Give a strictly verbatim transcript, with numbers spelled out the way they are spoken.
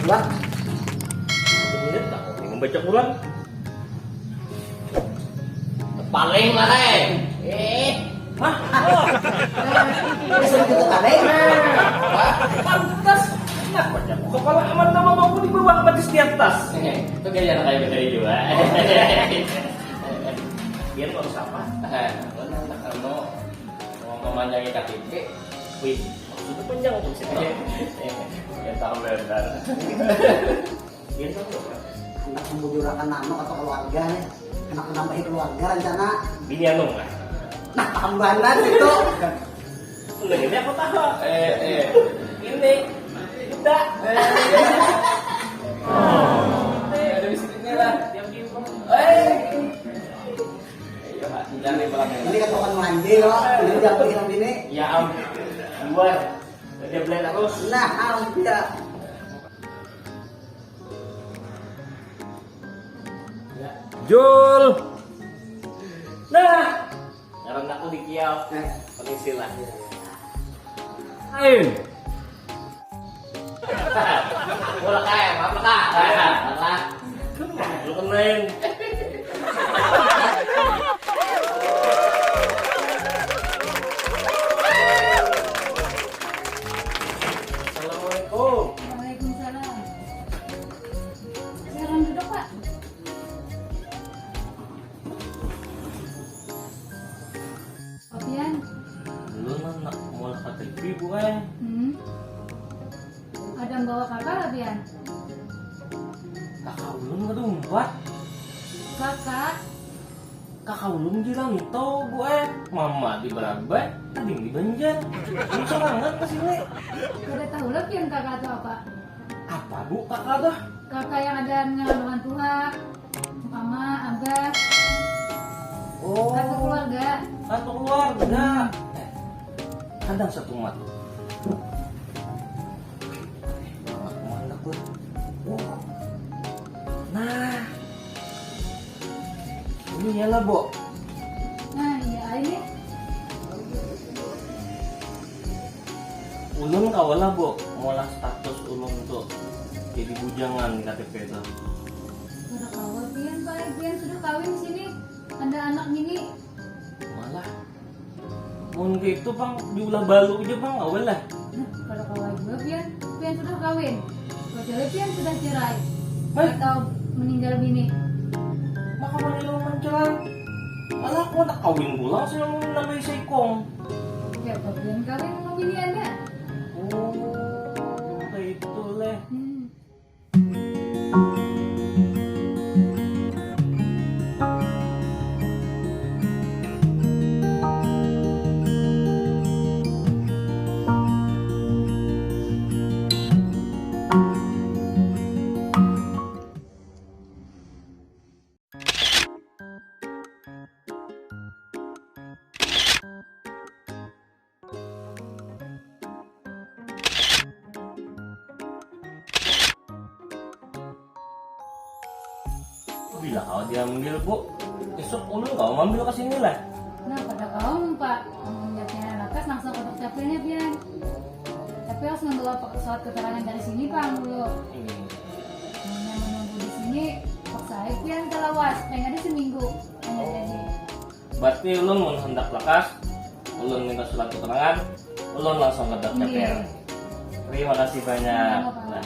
Lah, satu menit tak kami membaca Quran. Paling lah, eh. Eh. Hah? Oh. Bisa kita paling? Hah? Pantas. Kenapa jago kepala aman nama mampu di bawah, matis di atas? Itu gaya anak kayu gede juga. Biar mau siapa? Mana anak kamu mau memanjangi K T P? Wih, maksudnya panjang tuh sih. Ya, tahu benar. Biar tahu berapa? Hendak membujurakan nama atau keluarga nih. Hendak menambahi keluarga rencana. Bini anu lah. Nah, tambahan itu. Udah ini aku tahu. Eh, eh. Ini. Udah. Eh, iya. Ada di sini lah. Yang di rumah. Eh. Ayo, Pak, jangan dipelan. Ini kan bukan mandi loh. Ini udah aku hilang ini. Ya am. Luar. Dia beli terus. Nah, am, ya. Jul. Nah, ngaran aku di kios. Eh. Permisi lah. Lain. Murah kaya, apa kah? Apa? Lu kenain. Assalamualaikum. Waalaikumsalam. Silakan duduk, Pak. Apian? Ulun handak maulah K T P, Bu, eh. Hmm. Ada membawa kakak, Apian? Kakak ulun kada umpat. Kakak? Kakak ulun di rantau, Bu, eh. Mama di Barabai, ading di Banjar. Ulun sorangan ke sini. Kada tahu lah, Pian, kakak tu apa? Apa, Bu, kakak tuh? Kakak yang ada dengan orang tua, mama, abah. Oh. Satu keluarga. Satu keluarga. Eh, kadang satu umat. Anak mandak lah. Oh. Nah. Ini ya lah, Bu. Nah, iya, ini. Ulun kawa lah, Bu, maulah status ulun tu jadi bujangan di K T P tu. Kada kawa, Pian, Pak. Pian sudah kawin sini. Ada anak bini. Malah. Mun kaitu pang diulah balu ja pang, kawa lah. Nah, kada kawa jua, Pian. Pian sudah kawin. Kecuali Pian sudah cerai. Hah? Atau meninggal bini. Maka mana ulun mencerai? Malah aku handak kawin pulang, sing nambahi saikung. Ya, Pian kawin sama bini ada. Oh, kaitu leh. Hmm. Bila kawa diambil, Bu? Isuk ulun kawa mambil ka sini lah. Nah, kada kawa, Pak. Amun lihat lakas langsung ka dukcapilnya, Pian. Tapi harus membawa pe-, surat keterangan dari sini, Pak, dulu. Hmm. Hanya menunggu di sini, paksa ai Pian talawas, paling ada seminggu. Hanya jadi. Berarti ulun mun handak lakas, ulun minta surat keterangan, ulun langsung ka dukcapil. Iya. Terima kasih banyak. Sama-sama. Nah.